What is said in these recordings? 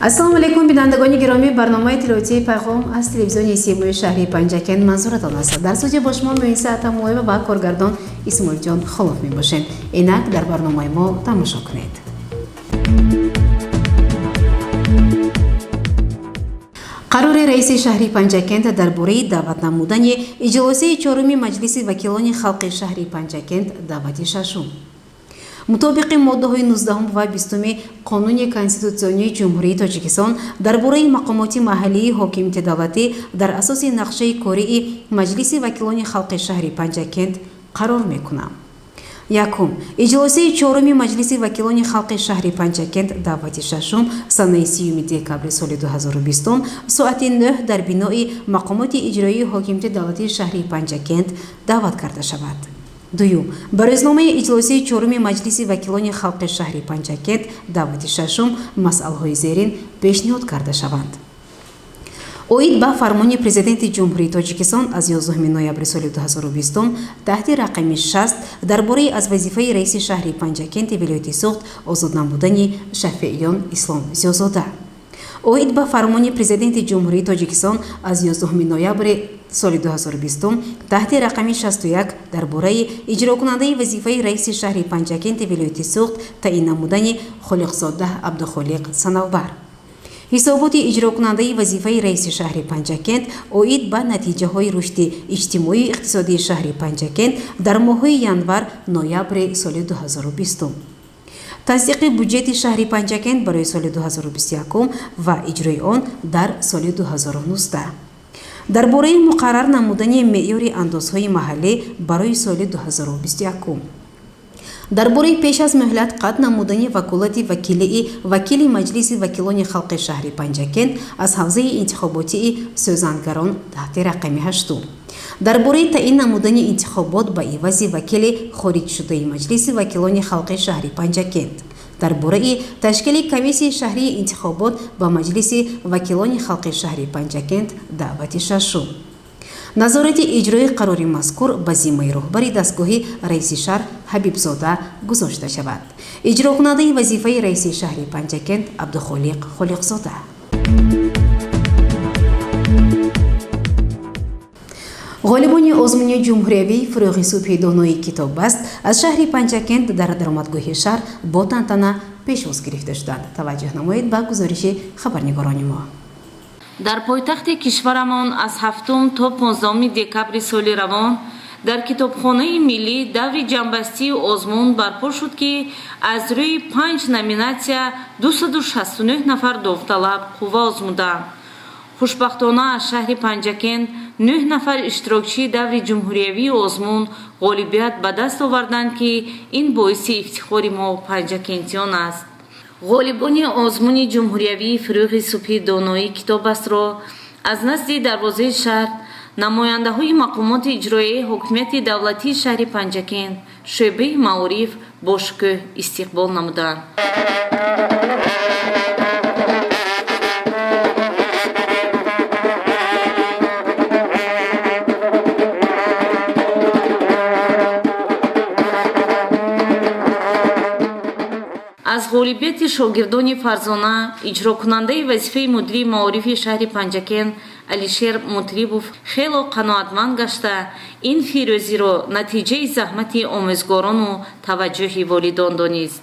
Ассалому алайкум, бинандагони гиромӣ. Барномаи иттилоотии «Пайғом» аз телевизиони Симои шаҳри Панҷакент манзуратон аст. Дар студия бо шумо Муиса Атамуллоева ва коргардон Исмоилҷон Холов мебошем. Инак дар барномаи мо тамошо кунед. Қарори раиси шаҳри Панҷакент дар бораи даъват намудани иҷлосияи чоруми Маҷлиси вакилони халқи шаҳри Панҷакент, даъвати шашум. Мутобиқи моддаҳои 19 ва 20 Қонуни Конститутсионии Ҷумҳурии Тоҷикистон дар бораи мақомоти маҳаллии ҳокимияти давлатӣ, дар асоси нақшаи кории Маҷлиси вакилони халқи шаҳри Панҷакент қарор мекунам. Якум: иҷлосияи чоруми Маҷлиси вакилони халқи шаҳри Панҷакент, даъвати шашум, санаи 30 декабри соли 2020, соати 9 дар бинои мақомоти иҷроии ҳокимияти давлатии шаҳри Панҷакент даъват карда шавад. Дуюм: ба рӯзномаи иҷлосияи чоруми Маҷлиси вакилони халқи шаҳри Панҷакент, даъвати шашум, масъалаҳои зерин пешниҳод карда шаванд: оид ба фармони Президенти Ҷумҳурии Тоҷикистон аз 11 ноябри соли 2020 таҳти рақами 60 дар бораи аз вазифаи раиси шаҳри Панҷакенти вилояти Суғд озод намудани Шафеъён Ислом Зиёзода, оид ба фармони Президенти Ҷумҳурии Тоҷикистон аз 11 ноябри соли 2020 таҳти рақами 61 дар бораи иҷрокунандаи вазифаи раиси шаҳри Панҷакенти вилояти Суғд таъин намудани Холиқзода Абдухолиқ Санавбар, ҳисоботи иҷрокунандаи вазифаи раиси шаҳри Панҷакент оид ба натиҷаҳои рушди иҷтимоию иқтисодии шаҳри Панҷакент дар моҳҳои январ ноябри соли 2020, тасдиқи буҷети шаҳри Панҷакент барои соли 2021 ва иҷрои он дар соли 2019, дар бораи муқаррар намудани меъёри андозҳои маҳаллӣ барои соли 2021, дар бораи пеш аз муҳлат қатъ намудани ваколати вакилии вакили Маҷлиси вакилони халқи шаҳри Панҷакент аз ҳавзаи интихоботии Сӯзангарон таҳти рақами ҳаштум, дар бораи таъин намудани интихобот ба ивази вакили хориҷшудаи Маҷлиси вакилони халқи шаҳри Панҷакент, дар бораи ташкили комиссияи шаҳрии интихобот ба Маҷлиси вакилони халқи шаҳри Панҷакент, даъвати шашум. Назорати иҷрои қарори мазкур ба зиммаи роҳбари дастгоҳи раиси шаҳр Ҳабибзода гузошта шавад. Иҷрокунандаи вазифаи раиси шаҳри Панҷакент Абдухолиқ Холиқзода. Ғолибони озмуни ҷумҳуриявии «Фурӯғи субҳи донои китоб аст» аз шаҳри Панҷакент дар даромадгоҳи шаҳр бо тантана пешвоз гирифта шуданд. Таваҷҷӯҳ намоед ба гузориши хабарнигорони мо. Дар пойтахти кишварамон аз 7 то 15 декабри соли равон дар Китобхонаи миллӣ даври ҷамъбастии озмун барпо шуд, ки аз рӯи панҷ номинатсия 269 нафар довталаб қувва озмуданд. Хушбахтона, аз шаҳри Панҷакент нӯҳ нафар иштирокчии даври ҷумҳуриявии озмун ғолибият ба даст оварданд, ки ин боиси ифтихори мо, панҷакентиён, аст. Ғолибони озмуни ҷумҳуриявии «Фурӯғи субҳи доноӣ китоб астро» аз назди дарвозаи шаҳр намояндаҳои мақомоти иҷроияи ҳокимияти давлатии шаҳри Панҷакент, шӯъбаи маориф бо шукӯҳ истиқбол намуданд. Аз ғолибияти шогирдони фарзона иҷрокунандаи вазифаи мудири маорифи шаҳри Панҷакент Алишер Мутрибов хело қаноатманд гашта, ин фирӯзиро натиҷаи заҳмати омӯзгорону таваҷҷӯҳи волидон донист.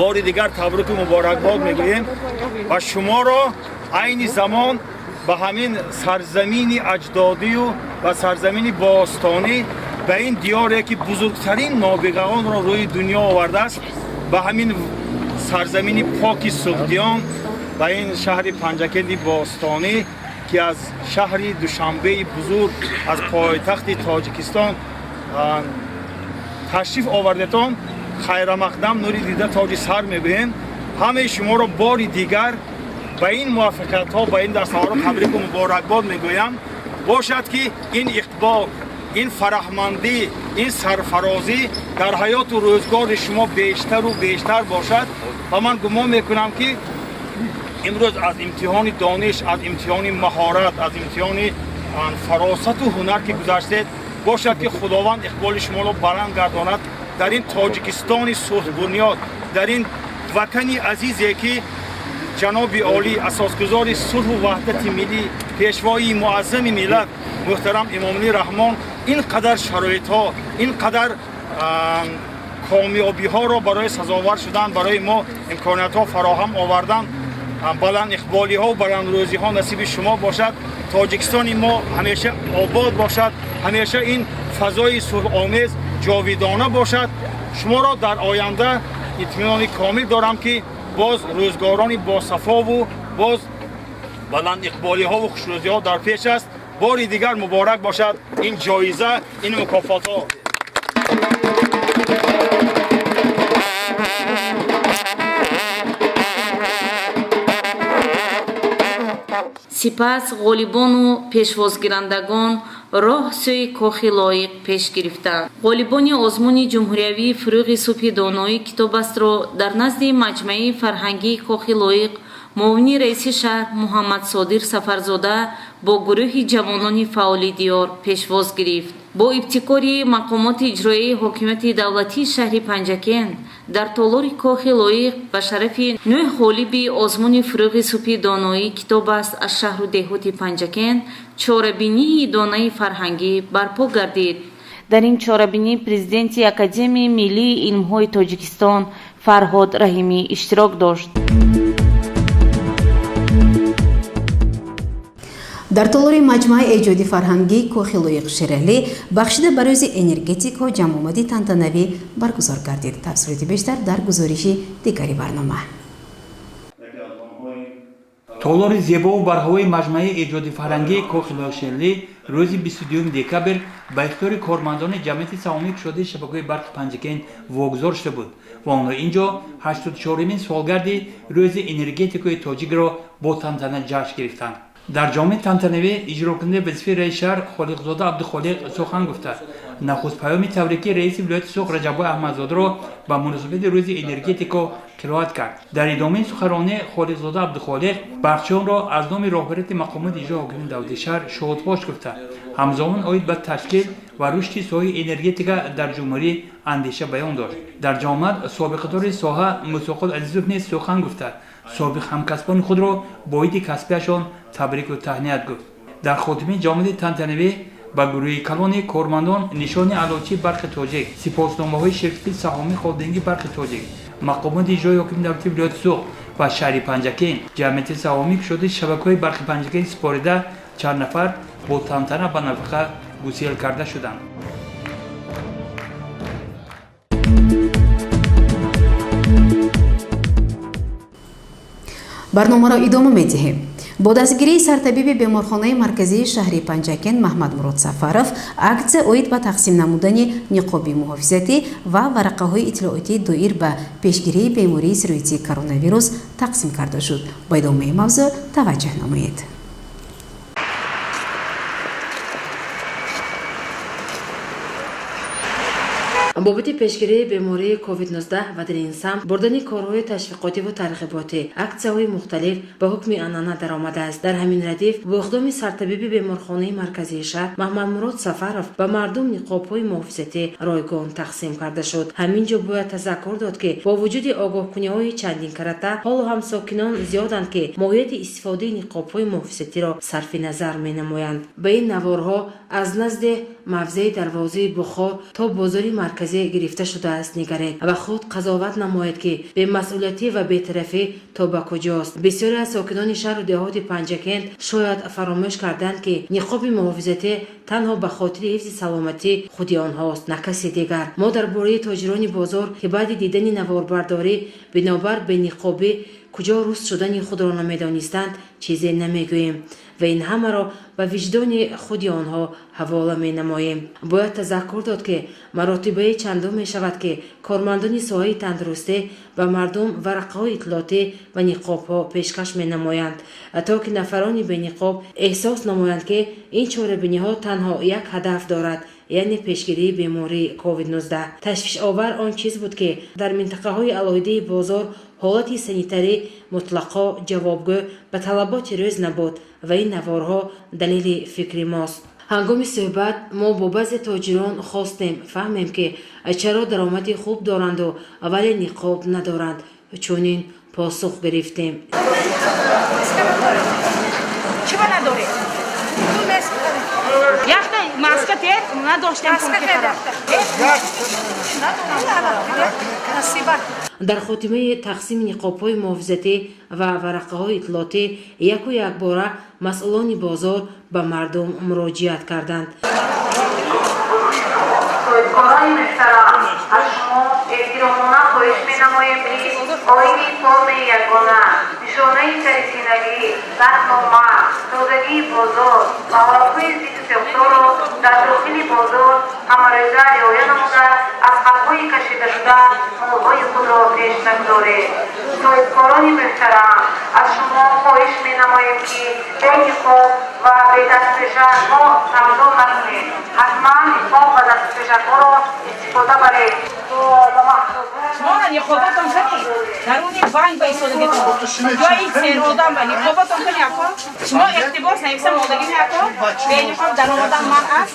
Бори дигар табруку муборакбод мегӯем ва шуморо айни замон ба ҳамин сарзамини аҷдодию ва сарзамини бостонӣ, ба ин диёре ки бузургтарин нобиғаонро рӯи дунё овардааст, ба ҳамин сарзамини поки Суғдиён, ба ин шаҳри Панҷакенти бостонӣ, ки аз шаҳри Душанбеи бузург, аз пойтахти Тоҷикистон ташриф овардетон, хайрамақдам, нури дида, тоҷи сар мегӯем. Ҳамаи шуморо бори дигар ба ин муваффақиятҳо, ба ин дастовардҳо табрику муборакбод мегӯям. Бошад, ки ин иқбол Ин фараҳмандӣ, ин сарфарозӣ дар ҳаёту рӯзгори шумо бештару бештар бошад. Ва ман гумон мекунам, ки имрӯз аз имтиҳони дониш, аз имтиҳони маҳорат, аз имтиҳони фаросату ҳунар ки гузаштед, бошад, ки Худованд иқболи шуморо баланд гардонад дар ин Тоҷикистони сулҳбунёд, дар ин ватани азизе, ки ҷаноби олӣ, асосгузори сулҳу ваҳдати миллӣ, пешвои муаззами миллат муҳтарам Эмомалӣ Раҳмон ин қадар шароитҳо, ин қадар комёбиҳоро барои сазовар шудан барои мо имкониятҳо фароҳам овардан. Баланд иқболиҳо, баландрӯзиҳо насиби шумо бошад. Тоҷикистони мо ҳамеша обод бошад, ҳамеша ин фазои сулҳомез ҷовидона бошад. Шуморо дар оянда итминони комил дорам, ки боз рӯзгорони босафову боз баланд иқболиҳову хушрӯзиҳо дар пеш аст. Бори дигар муборак бошад ин ҷоиза, ин мукофотҳо. Сипас ғолибону пешвозгирандагон роҳ сӯи Кохи Лоиқ пеш гирифтанд. Ғолибони озмуни ҷумҳуриявии «Фурӯғи субҳи доноӣ китоб астро» дар назди маҷмааи фарҳангии Кохи Лоиқ муовини раиси шаҳр Муҳаммадсодир Сафарзода бо гурӯҳи ҷавонони фаъоли диёр пешвоз гирифт. Бо ибтикори мақомоти иҷроияи ҳокимияти давлатии шаҳри Панҷакент дар толори Кохи Лоиқ ба шарафи нӯҳ ғолиби озмуни «Фурӯғи субҳи доноӣ китоб аст» аз шаҳру деҳоти Панҷакент чорабинии идонаи фарҳангӣ барпо гардид. Дар ин чорабинӣ президенти Академияи миллии илмҳои Тоҷикистон Фарҳод Раҳимӣ иштирок дошт. Дар толори маҷмӯаи эҷоди фарҳангии Кохи Лоиқ Шералӣ бахшида ба рӯзи энергетикҳо ҷамъомади тантанавӣ баргузор гардид. Тафсилоти бештар дар гузориши дигари барнома. Толори зебову барҳавои маҷмӯаи эҷоди фарҳангии Кохи Лоиқ Шералӣ рӯзи 22 декабр ба ихтиёри кормандони ҷамъияти саҳомии кушодаи шабакаҳои барқи Панҷакент вогузор шуда буд ва онҳо ин ҷо 84-умин солгарди рӯзи энергетикаи тоҷикро бо тантана ҷашн гирифтанд. Дар ҷомеи тантанавӣ иҷрокунандаи вазифаи раиси шаҳр Холиқзода Абдухолиқ сухан гуфта, нахуст паёми табрикии раиси вилояти Суғд Раҷаббой Аҳмадзодаро ба муносибати рӯзи энергетико қироат кард. Дар идомаи суханронӣ Холиқзода Абдухолиқ барқчиёнро аз номи роҳбарияти мақомоти иҷрои ҳокимияти давлатии шаҳр шодбош гуфта, ҳамзамон оид ба ташкил ва рушди соҳаи энергетика дар ҷумҳурӣ андеша баён дошт. Дар ҷомеат собиқадори соҳа Мусоқул Азизов низ сухан гуфта, собиқ ҳамкасбони худро бо иди касбиашон табрику таҳният гуфт. Дар хотимаи ҷомеаи тантанавӣ ба гурӯҳи калони кормандон нишони Аълочии барқи тоҷик, сипосномаҳои ширкати саҳомии холдинги барқи тоҷик, мақомоти иҷрои ҳокимияти давлатии вилояти Суғд ва шаҳри Панҷакент, ҷамъияти саҳомии кушодаи шабакаҳои барқи Панҷакент супорида, чанд нафар бо тантана ба нафақа гусел карда шуданд. Барномаро идома медиҳем. Бо дастгирии сартабиби беморхонаи марказии шаҳри Панҷакент Маҳмадмурод Сафаров аксия оид ба тақсим намудани ниқоби муҳофизатӣ ва варақаҳои иттилоотӣ доир ба пешгирии бемории сироятии коронавирус тақсим карда шуд. Ба идомаи мавзӯъ таваҷҷӯҳ намоед. Бобати пешгирии бемории COVID-19 ва дар ин самт бурдани корҳои ташвиқотиву тарғиботӣ аксияҳои мухталиф ба ҳукми анъана даромадааст. Дар ҳамин радиф бо иқдоми сартабиби беморхонаи марказии шаҳр Маҳмадмурод Сафаров ба мардум ниқобҳои муҳофизатӣ ройгон тақсим карда шуд. Ҳамин ҷо бояд тазаккур дод, ки бо вуҷуди огоҳкуниҳои чандинкарата ҳоло ҳам сокинон зиёданд, ки моҳияти истифодаи ниқобҳои муҳофизатиро сарфи назар менамоянд. Ба ин наворҳо аз назди мавзеи дарвозаи Бухор то бозори марказӣ гирифта шудааст нигаред ва худ қазоват намоед, ки бемасъулиятӣ ва бетарафӣ то ба куҷост. Бисёре аз сокинони шаҳру деҳоти Панҷакент шояд фаромӯш карданд, ки ниқоби муҳофизатӣ танҳо ба хотири ҳифзи саломатии худи онҳост, на каси дигар. Мо дар бораи тоҷирони бозор, ки баъди дидани наворбардорӣ бинобар бениқобӣ куҷо руст шудани худро намедонистанд, чизе намегӯем ва ин ҳамаро ба виҷдони худи онҳо ҳавола менамоем. Бояд тазаккур дод, ки маротибаи чандум мешавад, ки кормандони соҳаи тандурустӣ ба мардум варақаҳои иттилоотӣ ва ниқобҳо пешкаш менамоянд, то ки нафарони бениқоб эҳсос намоянд, ки ин чорабиниҳо танҳо як ҳадаф дорад. Яъне пешгирии бемории COVID-19. Ташвишовар он чиз буд, ки дар минтақаҳои алоҳидаи бозор ҳолати санитарӣ мутлақо ҷавобгӯ ба талаботи рӯз набуд ва ин наворҳо далели фикри мост. Ҳангоми суҳбат мо бо баъзе тоҷирон хостем фаҳмем, ки чаро даромади хуб доранду, вале ниқоб надоранд. Чунин посух гирифтем. Чиба надоред? Якта маска тед, надоштем пул ки харам. Насиба. Дар хотимаи тақсими ниқобҳои муҳофизатӣ ва варақаҳои иттилоотӣ яку якбора масъулони бозор ба мардум муроҷиат карданд. Соҳибкорони муҳтарам, аз шумо эҳтиромона хоҳиш менамоем, ки оини формаи ягона, нишонаи сарисинагӣ, нархнома, тозагии бозор ва ҳолатҳои зидду сохторро дар дохили бозор ҳамарӯза риоя намуда, аз хатҳои кашидашуда молҳои худро пеш нагузоред. Соҳибкорони муҳтарам, аз шумо хоҳиш менамоем, ки бениқоб ва бедастпешакҳо савдо накунед. Ҳатман ниқоб ва дастпешакҳоро истифода баред. Шумо ниқоботон кани? Даруни банк ба истодагитон. Ҷои серодам ба ниқоботон кани, ако? Шумо иқтибос нависа мондагӣ ако? Бениқоб даромадан манъ аст?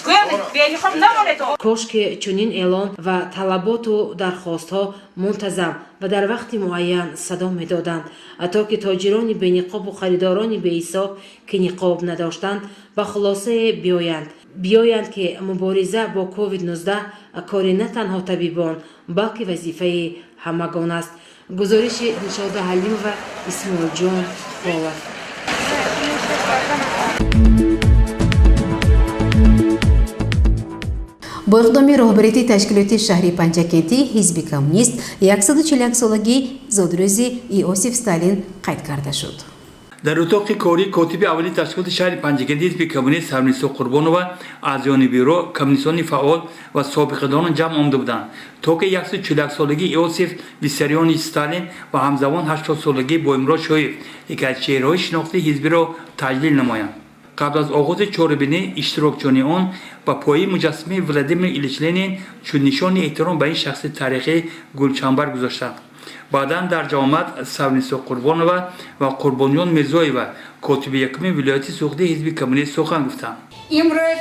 Гӯям, бениқоб намонед. Кош ки чунин эълон ва талаботу дархостҳо мунтазам ва дар вақти муайян садо медоданд, то ки тоҷирони бениқобу харидорони беҳисоб, ки ниқоб надоштанд, ба хулосае биёянд, ки мубориза бо COVID-19 кори на танҳо табибон, балки вазифаи ҳамагон аст. Гузориши Дилшода Ҳалимова, Исмоилҷон Холов. Бо иқдоми роҳбарияти ташкилоти шаҳри Панҷакентӣ ҳизби коммунист 141-солагии зодрӯзи Иосиф Сталин қайд карда шуд. Дар утоқи корӣ котиби аввали ташкилоти шаҳри Панҷакенти ҳизби коммунист Сарнисо Қурбонова, аъзоёни бюро, коммунистони фаъол ва собиқадорон ҷамъ омада буданд, то ки 141-солагии Иосиф Виссарионович Сталин ва ҳамзамон 80-солагии Боймурод Шоев, яке аз чеҳраҳои шинохтии ҳизбиро, таҷлил намоянд. Қабл аз оғози чорабинӣ иштирокчиёни он ба пояи муҷассамаи Владимир Ильич Ленин чун нишони эҳтиром ба ин шахси таърихӣ гулчамбар гузоштанд. Баъдан дар ҷамоат Савнисо Қурбонова ва Қурбонҷон Мирзоева, котиби якуми вилояти Суғдии ҳизби коммунист, сухан гуфтанд. Имрӯз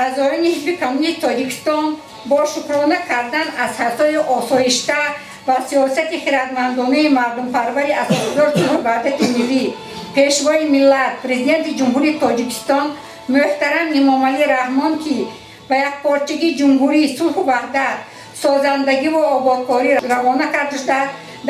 аъзоёни ҳизби коммунист Тоҷикистон бо шукрона кардан аз ҳасои осоишта ва сиёсати хирадмандонаи мардумпарвари асосгузори сулҳу ваҳдати миллӣ, пешвои миллат, Президенти Ҷумҳурии Тоҷикистон муҳтарам Эмомалӣ Раҳмон, ки ба якпорчагии ҷумҳурӣ, сулҳу ваҳдат, созандагиву ободкорӣ равона карда шуда,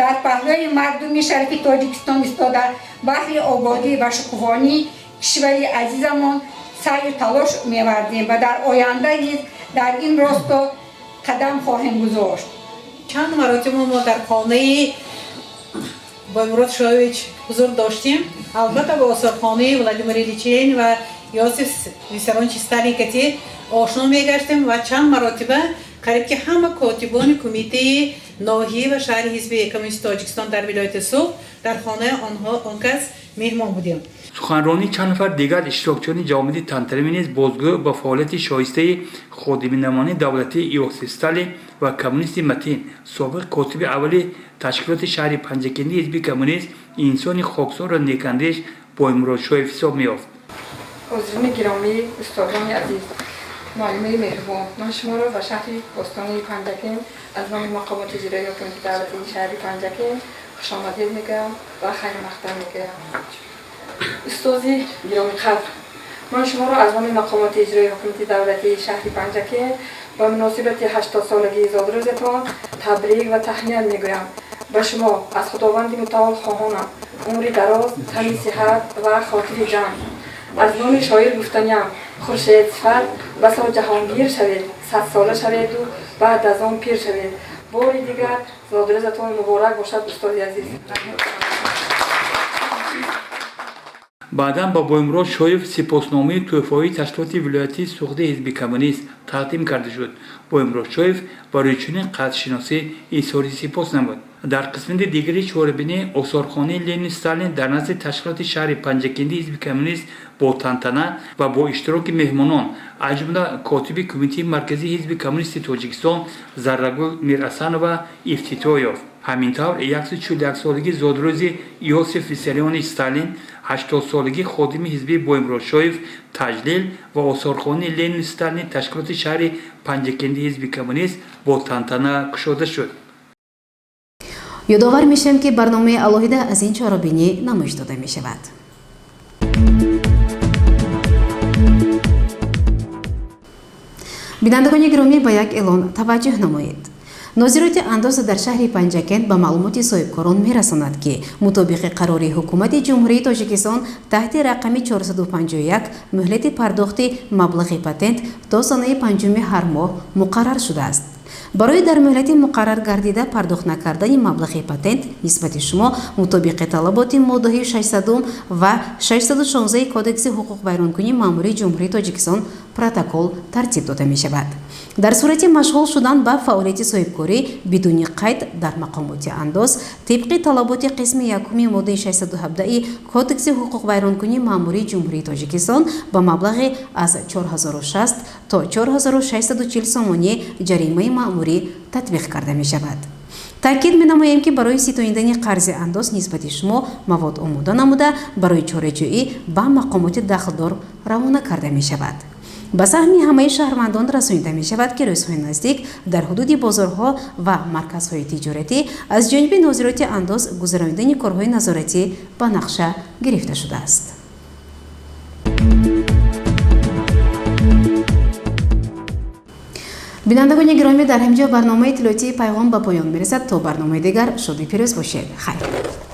дар паҳлӯи мардуми шарифи Тоҷикистон истода, баҳри ободӣ ва шукуфонии кишвари азизамон саъю талош меварзем ва дар оянда низ дар ин росто қадам хоҳем гузошт. Чанд маротиба мо дар хонаи Боймурод Шоевич ҳузур доштем. Албатта, ба осорхонаи Владимир Ильич Ленин ва Иосиф Виссарионович Сталин кати ошно мегаштем ва чанд маротиба қариб ки ҳама котибони кумитаи ноҳия ва шаҳри ҳизби коммунисти Тоҷикистон дар вилояти Суғд дар хонаи онҳо он кас меҳмон будем. Суханронии чанд нафар дигар иштирокчиёни ҷамъомади тантанавӣ низ бозгӯ ба фаъолияти шоистаи ходиминамони давлатии Иосиф Сталин ва коммунисти матин, собиқ котиби аввали ташкилоти шаҳри Панҷакентии ҳизби коммунист, инсони хоксору некандеш Боймурод Шоев ҳисоб меёфт. Ҳозирини гиромӣ, устодони азиз, муаллимаи меҳрубон, ман шуморо ба шаҳри бостонии Панҷакент аз номи мақомоти иҷроии ҳокимияти давлатии шаҳри Панҷакент хушомадед мегӯям ва хайрмақдам мегӯям. Устози гиромиқадр, ман шуморо аз номи мақомоти иҷроии ҳокимияти давлатии шаҳри Панҷакент ба муносибати 80-солагии зодрӯзатон табрик ва таҳният мегӯям. Ба шумо аз Худованди мутаол хоҳонам умри дароз, тани сиҳат ва хотири ҷамъ. Аз номи шоир гуфтаниям: хуршед сифат басо ҷаҳонгир шавед, 100-сола шаведу баъд аз он пир шавед. Бори дигар зодрӯзатон муборак бошад, устоди азиз. Баъдан ба Боймурод Шоев сипосномаи тӯҳфаҳои ташкилоти вилоятии Суғди ҳизби коммунист тақдим карда шуд. Боймурод Шоев барои чунин қадршиносӣ изҳори сипос намуд. Дар қисмати дигари чорабинӣ осорхонаи Ленин Сталин дар назди ташкилоти шаҳри Панҷакенди ҳизби коммунист бо тантана ва бо иштироки меҳмонон, аз ҷумла котиби Кумитаи марказии ҳизби коммунисти Тоҷикистон Заррагул Мирасанова, ифтитоҳ ёфт. Ҳамин тавр, 141-солагии зодрӯзи Иосиф Виссарионович Сталин, 80-солагии ходими ҳизбии Боймурод Шоев таҷлил ва осорхонаи Ленин Сталини ташкилоти шаҳри Панҷакенди ҳизби коммунист бо тантана кушода шуд. Ёдовар мешавем, ки барномаи алоҳида аз ин чорабинӣ намоиш дода мешавад. Бинандагони гиромӣ, ба як эълон таваҷҷӯҳ намоед. Нозироти андоз дар шаҳри Панҷакент ба маълумоти соҳибкорон мерасонад, ки мутобиқи қарори Ҳукумати Ҷумҳурии Тоҷикистон таҳти рақами 451 муҳлати пардохти маблағи патент то санаи 5-уми ҳар моҳ муқаррар шудааст. Барои дар муҳлати муқаррар гардида пардохт накардани маблағи патент нисбати шумо мутобиқи талаботи моддаҳои 600 ва 616 Кодекси ҳуқуқвайронкунии маъмурии Ҷумҳурии Тоҷикистон протокол тартиб дода мешавад. Дар сурати машғул шудан ба фаъолияти соҳибкорӣ бидуни қайд дар мақомоти андоз тибқи талаботи қисми якуми моддаи 617 Кодекси ҳуқуқвайронкунии маъмурии Ҷумҳурии Тоҷикистон ба маблағи аз 4060 то 4640 сомонӣ ҷаримаи маъмурӣ татбиқ карда мешавад. Таъкид менамоем, ки барои ситонидани қарзи андоз нисбати шумо мавод омода намуда, барои чораҷӯӣ ба мақомоти дахлдор равона карда мешавад. Ба саҳми ҳамаи шаҳрвандон расонида мешавад, ки рӯзҳои наздик дар ҳудуди бозорҳо ва марказҳои тиҷоратӣ аз ҷониби нозироти андоз гузаронидани корҳои назоратӣ ба нақша гирифта шудааст. Бинандагони гиромӣ, дар ҳамин ҷо барномаи иттилоотии «Пайғом» ба поён мерасад. То барномаи дигар шоду пирӯз бошед. Хайр.